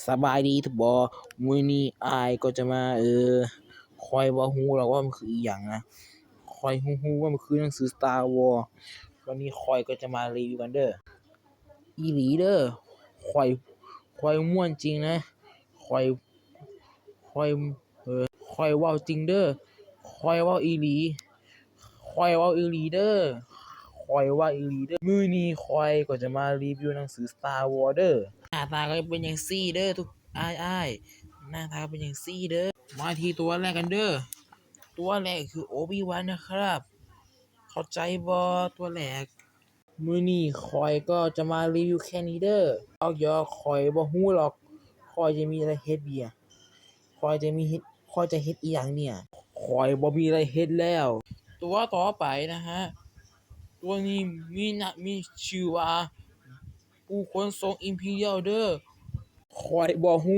ສະບາຍດີທຸກຄົນ. ມື້ນີ້ອ້າຍກໍຈະມາ ເອີ ຂ້ອຍບໍ່ຮູ້ດອກວ່າມັນຄືອີ່ຫຍັງນະ. ຂ້ອຍຮູ້ໆວ່າມັນຄືໜັງສື Star Wars. ວັນນີ້ຂ້ອຍກໍຈະມາຣີວິວກັນເດີ້. ອີ່ຫຼີເດີ້. ຂ້ອຍ ຂ້ອຍມ່ວນຈິງນະ. ຂ້ອຍ ຂ້ອຍ ເອີ ຂ້ອຍເວົ້າຈິງເດີ້. ຂ້ອຍເວົ້າອີ່ຫຼີ. ຂ້ອຍເວົ້າອີ່ຫຼີເດີ້. ຂ້ອຍເວົ້າອີ່ຫຼີເດີ້. ມື້ນີ້ຂ້ອຍກໍຈະມາຣີວິວໜັງສື Star Wars ເດີ້. ໜ້າຕາກໍຈະເປັນຈັ່ງຊີ້ເດີ້ ທຸກ ອ້າຍໆ. ໜ້າຕາເປັນຈັ່ງຊີ້ເດີ້. ມາທີ່ຕົວແລກກັນເດີ້. ຕົວແລກຄືໂອບິວັນນະຄັບ. ເຂົ້າໃຈບໍ່ ຕົວແລກ? ມື້ນີ້ຂ້ອຍກໍຈະມາຣີວິວແຄ່ນີ້ເດີ້. ອອກຢອກ ຂ້ອຍບໍ່ຮູ້ດອກ ຂ້ອຍຈະມີອາໄລເຮັດເບຍ. ຂ້ອຍຈະມີເຮັດ ຂ້ອຍຈະເຮັດອີ່ຫຍັງເນຍ? ຂ້ອຍບໍ່ມີອາໄລເຮັດແລ້ວ. ຕົວຕໍ່ໄປນະຮະ. ຕົວນີ້ມີນະ ມີຊື່ວ່າ ຜູ້ຂົນສົ່ງ Imperial ເດີ້. ຂ້ອຍບໍ່ຮູ້